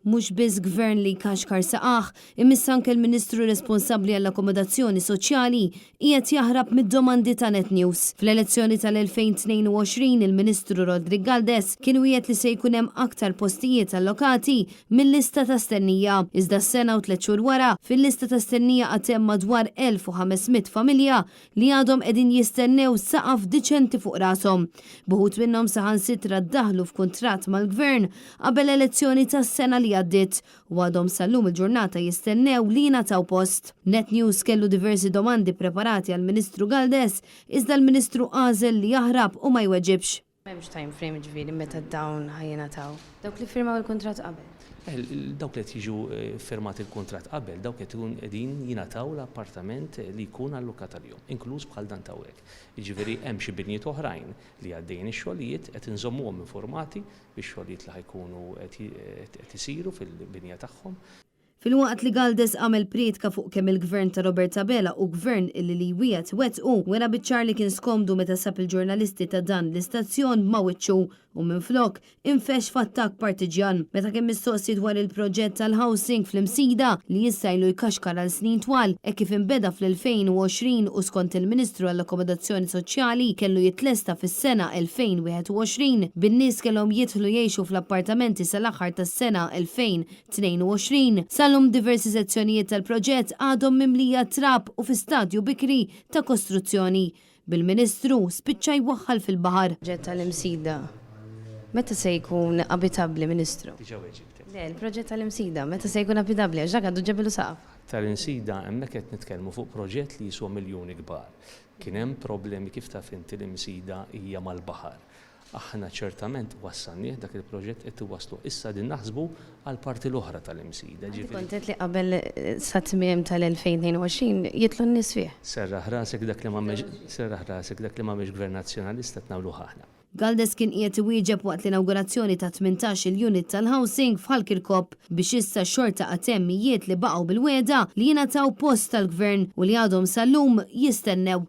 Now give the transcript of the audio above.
Mhux biss Gvern li jkaxkar saqajh, imma issa anke l-Ministru responsabbli għall-akkomodazzjoni soċjali qiegħed jaħrab mid-domandi ta' Net News. Fl-elezzjoni tal-2022 il-Ministru Roderick Galdes kien wiegħed li se jkun hemm aktar postijiet allokati mil-lista ta' stennija. Iżda sena u tlett xhur wara, fil-lista ta' stennija għad hemm madwar 1,500 familja li għadhom qegħdin jistennew saqaf diċenti fuq rashom. B'uħud minnhom saħansitra ddaħlu f'kuntratt mal-Gvern qabel l-elezzjoni tas-sena li għaddiet u għadhom sal-lum il-ġurnata jistennew li jingħataw post. Net News kellu diversi domandi preparati għall-Ministru Galdes iżda l-Ministru għażel li jaħrab u ma jweġibx. M'hemmx time frame jiġifieri meta dawn ħa jingħataw? Dawk li ffirmaw il-kuntratt qabel. Dawk li qed jiġu ffirmat il-kuntratt qabel, dawk qed ikun qegħdin jingħataw l-appartament li jkun allokat għalihom, inkluż bħal dan t'hawnhekk. Jiġifieri hemm xi binjiet oħrajn li għaddejjin ix-xogħlijiet, qed inżommuhom informati bix-xogħlijiet li ħa jkunu qed isiru fil-binja tagħhom. Filwaqt li Galdes għamel prietka fuq kemm il-Gvern ta' Robert Abela hu Gvern illi li jwiegħed iwettqu, wera biċ-ċar li kien skomdu meta sab il-ġurnalisti ta' dan l-istazzjon ma' wiċċu u minflok infexx f'attakk partiġjan. Meta kien mistoqsi dwar il-proġett tal-housing fl-Imsida li issa ilu jkaxkar għal snin twal hekk kif inbeda fl-2020 u skont il-Ministru għall-Akkomodazzjoni Soċjali kellu jitlesta fis-sena 2021 bin-nies kellhom jidħlu jgħixu fl-appartamenti sal-aħħar tas-sena 2022. Sal-lum diversi sezzjonijiet tal-proġett għadhom mimlija trab u fi stadju bikri ta' kostruzzjoni, bil-Ministru spiċċa jwaħħal fil-baħar. Proġett tal-Imsida meta se jkun abitabbli, Ministru? Diġà weġibtek. Le, il-proġett tal-Imsida meta se jkun abitabbli għax dak għadu ġabilu saqaf. Tal-Imsida hemmhekk qed nitkellmu fuq proġett li jiswa miljuni kbar. Kien hemm problemi kif taf inti l-Imsida hija mal-baħar. Aħna ċertament wassalnieh dak il-proġett qed iwassluh. Issa qegħdin naħsbu għall-parti l-oħra tal-Imsida, Inti ġifieri. kont għedt li qabel sa tmiem tal-2022 jidħlu n-nies fih. Serraħ rasek dak li m'għamilx serraħ rasek dak li m'għamilx Gvern Nazzjonalista qed nagħmluh aħna. Galdes kien qiegħed iwieġeb waqt l-inawgurazzjoni ta' 18-il unit tal-housing f'Ħal Kirkop biex issa xorta għad hemm mijiet li baqgħu bil-wegħda li jingħataw post tal-Gvern u li għadhom sal-lum jistennew.